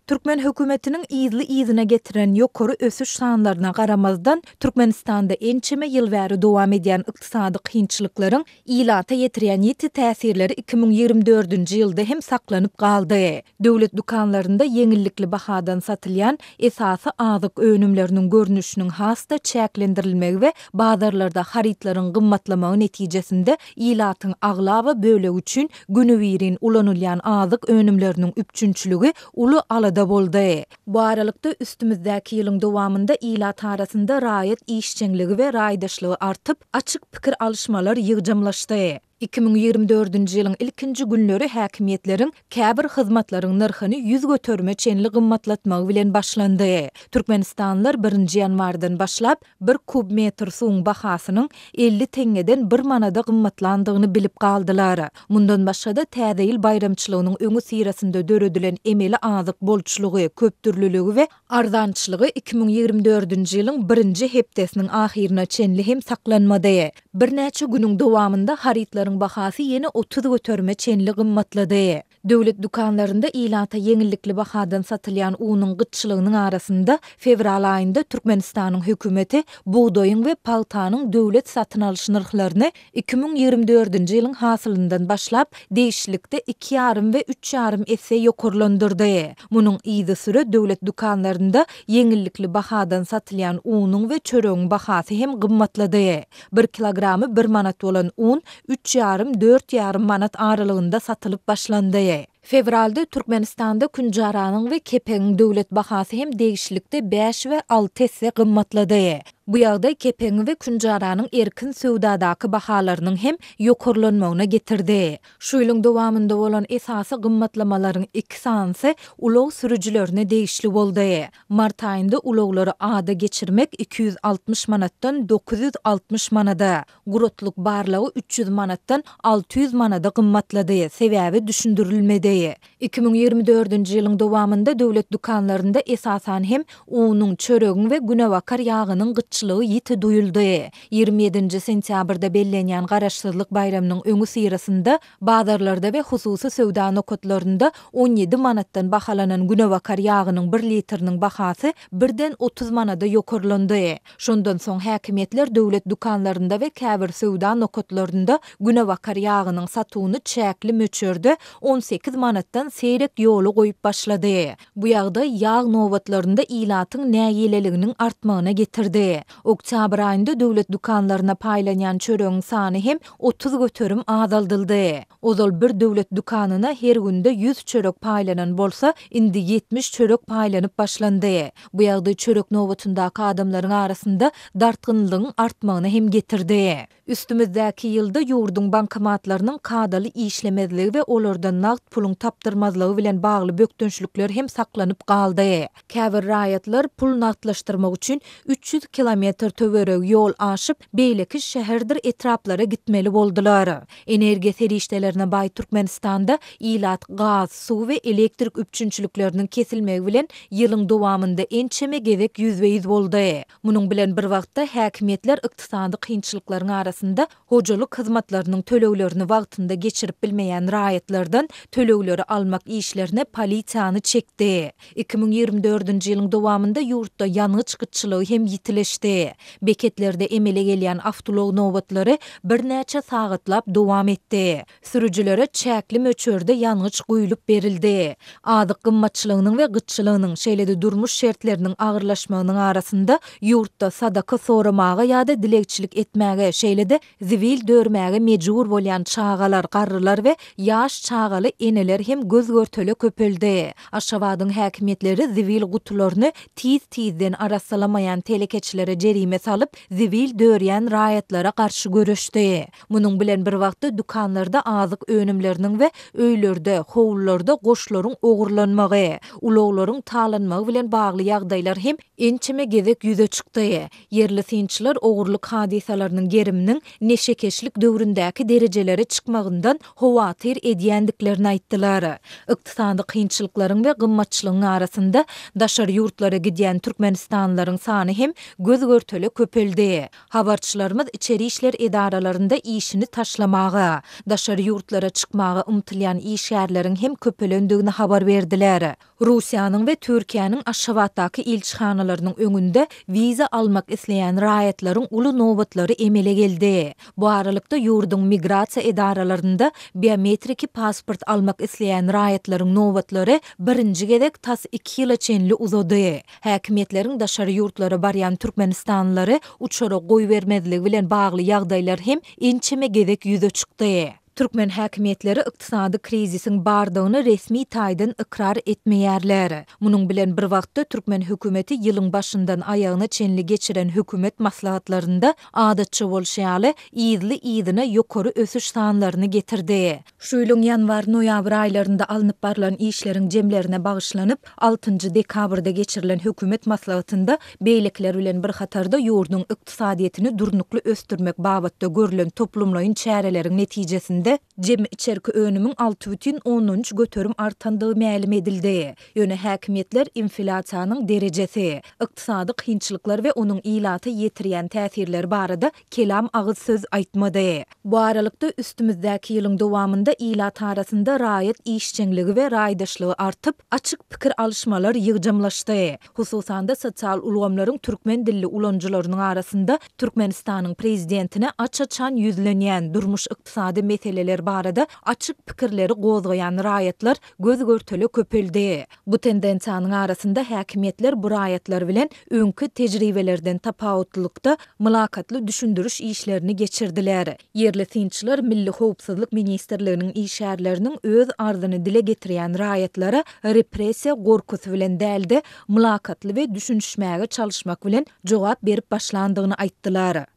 Türkmen hökümetiniň yzly-yzyna getiren ýokary ösüş sanlaryna garamazdan, Türkmenistanda ençeme ýyl bäri dowam edýän ykdysady kynçylyklaryň ilata ýetirýän ýiti täsirleri 2024-nji ýylda hem saklanyp galdy. Döwlet dükanlarynda ýeňillikli bahadan satylýan esasy azyk önümleriniň görnüşiniň has-da çäklendirilmegi we bazarlarda harytlaryň gymmatlamagy netijesinde ilatyň aglaba bölegi üçin günübirin ulanylýan azyk önümleriniň üpjünçiligi uly alada boldy. Bu aralykda, üstümizdäki ýylyň dowamynda ilat arasynda raýat işjeňligi we raýdaşlygy artyp, açyk pikir alyşmalar ýygjamlaşdy. 2024-nji ýylyň ilkinji günleri häkimiýetleriň käbir hyzmatlaryň nyrhyny ýüz göterime çenli gymmatlatmagy bilen başlandy. Türkmenistanlylar birinji ýanwardan başlap, bir kub metr suwuň bahasynyň 50 teňňeden bir manada gymmatlandygyny bilip galdylar. Mundan başga-da, Täze ýyl baýramçylygynyň öňüsyrasynda döredilen emeli azyk bolçulygy, köpdürlüligi we arzançylygy 2024-nji ýylyň birinji hepdesiniň ahyryna çenli hem saklanmady. Birnäçe günüň dowamynda harytlaryň bahasy ýene 30 göterime çenli gymmatlady. Döwlet dükanlarynda ilata ýeňillikli bahadan satylýan unuň gytçylygynyň arasynda, fewral aýynda Türkmenistanyň hökümeti bugdaýyň we pagtanyň döwlet satyn alyş nyrhlaryny 2024-nji ýylyň hasylyndan başlap, degişlilikde iki ýarym we üç ýarym esse ýokarlandyrdy. Munuň yzysüre döwlet dükanlarynda ýeňillikli bahadan satylýan unuň we çöregiň bahasy hem gymmatlady. Bir kilogramy bir manat bolan un üç ýarym, dört ýarym manat aralygynda satylyp başlandy. Fewralda Türkmenistanda künjaranyň we kepegiň döwlet bahasy hem degişlilikde bäş we alty esse gymmatlady. Bu ýagdaý kepegiň we künjaranyň erkin söwdadaky bahalarynyň hem ýokarlanmagyna getirdi. Şu ýylyň dowamynda bolan esasy gymmatlamalaryň iki sanysy ulag sürüjilerine degişli boldy. Mart aýynda ulaglary ada geçirmek 260 manatdan 960 manada, guratlyk barlagy 300 manatdan 600 manada gymmatlady, sebäbi düşündirilmedi. 2024-nji ýylyň dowamynda döwlet dükanlarynda esasan hem unuň, çöregiň we günebakar ýagynyň gytçylygy ýiti duýuldy. 27-nji sentýabrda bellenýän Garaşsyzlyk baýramynyň öňüsyrasynda Bazarlarda we hususy söwda nokatlarynda 17 manatdan bahalanan günebakar ýagynyň bir litriniň bahasy birden 30 manada ýokarlandy. Şondan soň häkimiýetler döwlet dükanlarynda we käbir söwda nokatlarynda günebakar ýagynyň satuwyny çäkli möçberde 18 manatdan seýrek ýola goýup başlady. Bu ýagdaý ýag nobatlarynda ilatyň nägileliginiň artmagyna getirdi. Oktýabr aýynda döwlet dükanlaryna paýlanýan çöregiň sany hem 30% azaldyldy. Ozal bir döwlet dükanyna her günde 100 çörek paýlanan bolsa, indi 70 çörek paýlanyp başlandy. Bu ýagdaý çörek nobatyndaky adamlaryň arasynda dartgynlygyň artmagyna hem getirdi. Üstümizdäki ýylda ýurduň bankomatlarynyň kadaly işlemezligi we olardan nagt puluň tapdyrmazlygy bilen bagly bökdençlikler hem saklanyp galdy. Käbir raýatlar pul nagtlaşdyrmak üçin 300 kilometr töweregi ýol aşyp, beýleki şäherdir etraplara gitmeli boldular. Energiýa serişdelerine baý Türkmenistanda ilat gaz, suw we elektrik üpjünçilikleriniň kesilmegi bilen ýylyň dowamynda ençeme gezek ýüzbe-ýüz boldy. Munuň bilen bir wagtda, häkimiýetler ykdysady kynçylyklaryň arasynda hojalyk hyzmatlarynyň töleglerini wagtynda geçirip bilmeýän raýatlardan tölegleri almak işlerine polisiýany çekdi. 2024-nji ýylyň dowamynda ýurtda ýangyç gytçylygy hem ýitileşdi. Beketlerde emele gelýän awtoulag nobatlary birnäçe sagatlap dowam etdi. Sürüjilere çäkli möçberde ýangyç guýlup berildi. Azyk gymmatçylygynyň we gytçylygynyň, şeýle-de durmuş şertleriniň agyrlaşmagynyň arasynda ýurtda sadaka soramaga ýa-da dilegçilik etmäge, şeýle-de zibil dörmäge mejbur bolýan çagalar, garrylar we ýaş çagaly eneler hem göz-görtele köpeldi. Aşgabadyň häkimiýetleri zibil gutularyny tiz-tizden arassalamaýan telekeçilere jerime salyp, zibil dörýän raýatlara garşy göreşdi. Munuň bilen bir wagtda dükanlarda azyk önümleriniň we öýlerde, howlularda goşlaryň ogurlanmagy, ulaglaryň talanmagy bilen bagly ýagdaýlar hem ençeme gezek ýüze çykdy. Ýerli synçylar ogurlyk hadysalarynyň geriminiň neşekeşlik döwründäki derejelere çykmagyndan howatyr edýändiklerini aýtdylar. Ykdysady kynçylyklaryň we gymmatçylygyň arasynda daşary ýurtlara gidýän türkmenistanlylaryň sany hem göz. göz-görtele köpeldi. Habarçylarymyz içeri işler edaralarynda işini taşlamaga, daşary ýurtlara çykmaga ymtylýan işgärleriň hem köpelendigini habar berdiler. Russiýanyň we Türkiýäniň Aşgabatdaky ilçihanalarynyň öňünde wiza almak isleýän raýatlaryň uly nobatlary emele geldi. Bu aralykda, ýurduň migrasiýa edaralarynda biometriki pasport almak isleýän raýatlaryň nobatlary birinji gezek tas iki ýyla çenli uzady. Häkimiýetleriň daşary ýurtlara barýan türkmenistanlylary uçara goýbermezligi bilen bagly ýagdaýlar hem ençeme gezek ýüze çykdy. Türkmen häkimiýetleri ykdysady krizisiň bardygyny resmi taýdan ykrar etmeýärler. Munuň bilen bir wagtda, türkmen hökümeti ýylyň başyndan aýagyna çenli geçiren hökümet maslahatlarynda, adatça bolşy ýaly, yzly-yzyna ýokary ösüş sanlaryny getirdi. Şu ýylyň ýanwar-noýabr aýlarynda alnyp barlan işleriň jemlerine bagyşlanyp, altynjy dekabrda geçirilen hökümet maslahatynda beýlekiler bilen bir hatarda ýurduň ykdysadyýetini durnukly ösdürmek babatda görlen toplumlaýyn çäreleriň netijesinde jemi içerki önümiň 6,3% artandygy mälim edildi. Ýöne häkimiýetler inflýasiýanyň derejesi, ykdysady kynçylyklar we onuň ilata ýetirýän täsirleri barada kelam agyz söz aýtmady. Bu aralykda, üstümizdäki ýylyň dowamynda ilat arasynda raýat işjeňligi we raýdaşlygy artyp, açyk pikir alyşmalar ýygjamlaşdy. Hususan-da, sosial ulgamlaryň türkmen dilli ulanyjylarynyň arasynda Türkmenistanyň Prezidentine aç-açan ýüzlenýän, durmuş-ykdysady meseleler barada açyk pikirleri gozgaýan raýatlar göz-görtele köpeldi. Bu tendensiýanyň arasynda häkimiýetler bu raýatlar bilen öňki tejribelerden tapawutlylykda mylakatly düşündiriş işlerini geçirdiler. Ýerli synçylar Milli howpsuzlyk ministrliginiň işgärleriniň öz arzyny dile getirýän raýatlara repressiýa gorkusy bilen däl-de, mylakatly we düşünişmäge çalyşmak bilen jogap berip başlandygyny aýtdylar.